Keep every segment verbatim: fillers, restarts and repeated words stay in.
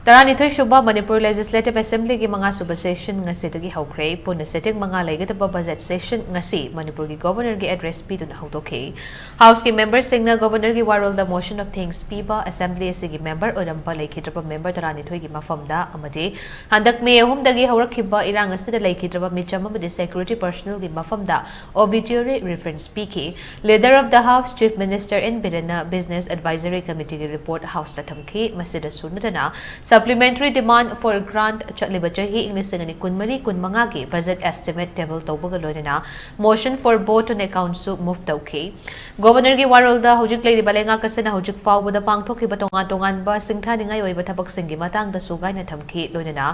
ꯇꯔꯥꯅꯤꯊꯣꯏ ꯁꯨꯕ ꯃꯅꯤꯄꯨꯔ ꯂꯦꯖꯤꯁꯂꯦꯇꯤꯚ ꯑꯦꯁꯦꯝꯕ꯭ꯂꯤꯒꯤ ꯃꯉꯥ ꯁꯨꯕ ꯁꯦꯁꯟ ꯉꯁꯤꯗꯒꯤ ꯍꯧꯈ꯭ꯔꯦ꯫ ꯄꯨꯟꯅ ꯁꯤꯇꯤꯡ ꯃꯉꯥ ꯂꯩꯒꯗꯕ ꯕꯖꯦꯠ ꯁꯦꯁꯟ ꯉꯁꯤ ꯃꯅꯤꯄꯨꯔꯒꯤ ꯒꯣꯚꯔꯅꯔꯒꯤ ꯑꯦꯗ꯭ꯔꯦꯁ ꯄꯤꯗꯨꯅ ꯍꯧꯗꯣꯛꯈꯤ꯫ ꯍꯥꯎꯁꯀꯤ ꯃꯦꯝꯕꯔꯁꯤꯡꯅ ꯒꯣꯚꯔꯅꯔꯒꯤ ꯋꯥꯔꯣꯜꯗ ꯃꯣꯁꯟ ꯑꯣꯐ ꯊꯦꯡꯛꯁ ꯄꯤꯕ, ꯑꯦꯁꯦꯝꯕ꯭ꯂꯤ ꯑꯁꯤꯒꯤ ꯃꯦꯝꯕꯔ ꯑꯣꯏꯔꯝꯕ ꯂꯩꯈꯤꯗ꯭ꯔꯕ ꯃꯦꯝꯕꯔ ꯇꯔꯥꯅꯤꯊꯣꯏꯒꯤ ꯃꯐꯝꯗ ꯑꯃꯗꯤ ꯍꯟꯗꯛ ꯃꯦ ꯑꯍꯨꯝꯗꯒꯤ ꯍꯧꯔꯛꯈꯤꯕ ꯏꯔꯥꯡ ꯑꯁꯤꯗ ꯂꯩꯈꯤꯗ꯭ꯔꯕ ꯃꯤꯆꯝ ꯑꯃꯗꯤ ꯁꯦꯀ꯭ꯌꯨꯔꯤꯇꯤ ꯄꯔꯁꯅꯦꯜꯒꯤ ꯃꯐꯝꯗ ꯑꯣꯕꯤꯇ꯭ꯌꯨꯔꯤ ꯔꯤꯐꯔꯦꯟꯁ ꯄꯤꯈꯤ꯫ Leader of the House, Chief Minister and Birenna Business Advisory Committeeꯒꯤ ꯔꯤꯄꯣꯔꯠ ꯍꯥꯎꯁꯇ ꯊꯝꯈꯤ꯫ ꯃꯁꯤꯗꯁꯨ ꯅꯠꯇꯅ Supplementary Demand for Grant ꯆꯠꯂꯤꯕ ꯆꯍꯤ ꯏꯪ ꯂꯤꯁꯤꯡ ꯑꯅꯤ ꯀꯨꯟꯃꯔꯤ ꯀꯨꯟꯃꯉꯥꯒꯤ ꯕꯖꯦꯠ ꯑꯦꯁꯇꯤꯃꯦꯠ ꯇꯦꯕꯜ ꯇꯧꯕꯒ ꯂꯣꯏꯅꯅ Motion for Vote on Accountꯁꯨ ꯃꯨꯚ ꯇꯧꯈꯤ꯫ ꯒꯣꯚꯔꯅꯔꯒꯤ ꯋꯥꯔꯣꯜꯗ ꯍꯧꯖꯤꯛ ꯂꯩꯔꯤꯕ ꯂꯩꯉꯥꯛ ꯑꯁꯤꯅ ꯍꯧꯖꯤꯛ ꯐꯥꯎꯕꯗ ꯄꯥꯡꯊꯣꯛꯈꯤꯕ ꯇꯣꯉꯥꯟ ꯇꯣꯉꯥꯟꯕ ꯁꯤꯡꯊꯥꯅꯤꯡꯉꯥꯏ ꯑꯣꯏꯕ ꯊꯕꯛꯁꯤꯡꯒꯤ ꯃꯇꯥꯡꯗꯁꯨ ꯒꯥꯏꯅ ꯊꯝꯈꯤ꯫ ꯂꯣꯏꯅꯅ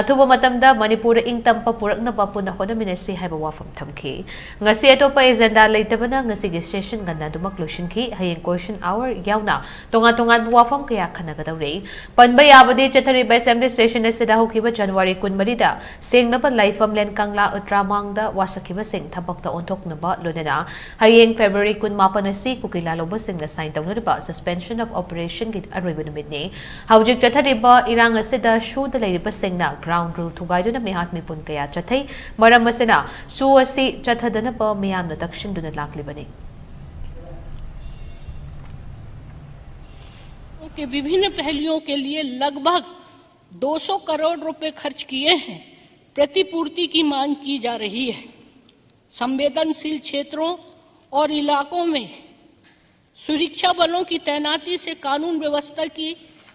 ꯑꯊꯨꯕ ꯃꯇꯝꯗ ꯃꯅꯤꯄꯨꯔꯗ ꯏꯪ ꯇꯞꯄ ꯄꯨꯔꯛꯅꯕ ꯄꯨꯟꯅ ꯍꯣꯠꯅꯃꯤꯟꯅꯁꯤ ꯍꯥꯏꯕ ꯋꯥꯐꯝ ꯊꯝꯈꯤ꯫ ꯉꯁꯤ ꯑꯇꯣꯞꯄ ꯑꯦꯖꯦꯟꯗꯥ ꯂꯩꯇꯕꯅ ꯉꯁꯤꯒꯤ ꯁꯦꯁꯟ ꯉꯟꯅ ꯑꯗꯨꯃꯛ ꯂꯣꯏꯁꯤꯟꯈꯤ꯫ ꯍꯌꯦꯡ ꯀꯣꯏꯁꯟ ꯑꯋꯥꯔ ꯌꯥꯎꯅ ꯇꯣꯉꯥꯟ ꯇꯣꯉꯥꯟꯕ ꯋꯥꯐꯝ ꯀꯌꯥ ꯈꯟꯅꯒꯗꯧꯔꯤ꯫ ꯄꯟꯕ ꯌꯥꯕꯗꯤ, ꯆꯠꯊꯔꯤꯕ ꯑꯦꯁꯦꯝꯕ꯭ꯂꯤ ꯁꯦꯁꯟ ꯑꯁꯤꯗ ꯍꯧꯈꯤꯕ ꯖꯅꯋꯥꯔꯤ ꯀꯨꯟꯃꯔꯤꯗ ꯁꯦꯡꯅꯕ ꯂꯥꯏꯐꯝꯂꯦꯟ ꯀꯪꯂꯥ ꯎꯇ꯭ꯔꯥꯃꯥꯡꯗ ꯋꯥꯁꯛꯈꯤꯕꯁꯤꯡ ꯊꯕꯛꯇ ꯑꯣꯟꯊꯣꯛꯅꯕ, ꯂꯣꯏꯅꯅ ꯍꯌꯦꯡ ꯐꯦꯕ꯭ꯔꯨꯋꯥꯔꯤ ꯀꯨꯟꯃꯥꯄꯟ ꯑꯁꯤ ꯀꯨꯀꯤ ꯂꯥꯂꯣꯡꯕꯁꯤꯡꯅ ꯁꯥꯏꯟ ꯇꯧꯅꯔꯤꯕ Suspension of Operationꯒꯤ ꯑꯔꯣꯏꯕ ꯅꯨꯃꯤꯠꯅꯤ꯫ ꯍꯧꯖꯤꯛ ꯆꯠꯊꯔꯤꯕ ꯏꯔꯥꯡ ꯑꯁꯤꯗ ꯁꯨꯗ ꯂꯩꯔꯤꯕꯁꯤꯡꯅ ground rule ꯊꯨꯒꯥꯏꯗꯨꯅ ꯃꯤꯍꯥꯠ ꯃꯤꯄꯨꯟ ꯀꯌꯥ ꯆꯠꯊꯩ꯫ ꯃꯔꯝ ꯑꯁꯤꯅ ꯁꯨ ꯑꯁꯤ ꯆꯠꯊꯗꯅꯕ ꯃꯤꯌꯥꯝꯅ ꯇꯛꯁꯤꯟꯗꯨꯅ ꯂꯥꯛꯂꯤꯕꯅꯤ꯫ के विभिन्न पहलुओं के लिए लगभग दो सौ करोड़ रुपए खर्च किए हैं। प्रतिपूर्ति की मांग की जा रही है। संवेदनशील क्षेत्रों और इलाकों में सुरक्षा बलों की तैनाती से कानून व्यवस्था की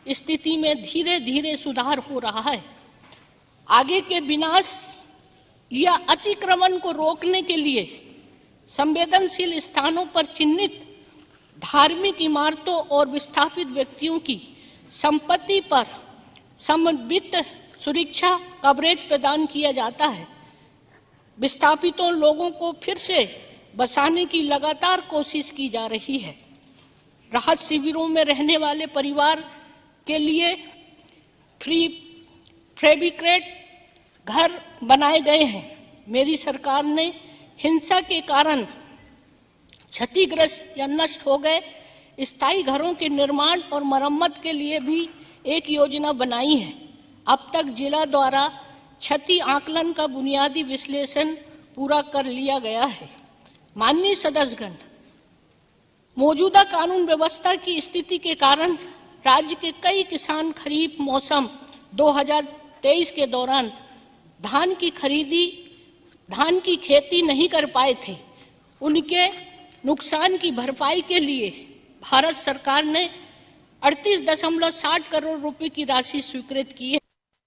स्थिति में धीरे धीरे सुधार हो रहा है। आगे के विनाश या अतिक्रमण को रोकने के लिए संवेदनशील स्थानों पर चिन्हित धार्मिक इमारतों और विस्थापित व्यक्तियों की संपत्ति पर समन्वित सुरक्षा कवरेज प्रदान किया जाता है। विस्थापितों लोगों को फिर से बसाने की लगातार कोशिश की जा रही है। राहत शिविरों में रहने वाले परिवार के लिए फ्री फैब्रिकेट घर बनाए गए हैं। मेरी सरकार ने हिंसा के कारण क्षतिग्रस्त या नष्ट हो गए स्थायी घरों के निर्माण और मरम्मत के लिए भी एक योजना बनाई है। अब तक जिला द्वारा क्षति आकलन का बुनियादी विश्लेषण पूरा कर लिया गया है। माननीय सदस्यगण, मौजूदा कानून व्यवस्था की स्थिति के कारण राज्य के कई किसान खरीफ मौसम दो हज़ार तेईस के दौरान धान की खरीदी, धान की खेती नहीं कर पाए थे। उनके नुकसान की भरपाई के लिए भारत सरकार ने अड़तीस दशमलव साठ करोड़ रुपए की राशि स्वीकृत की है।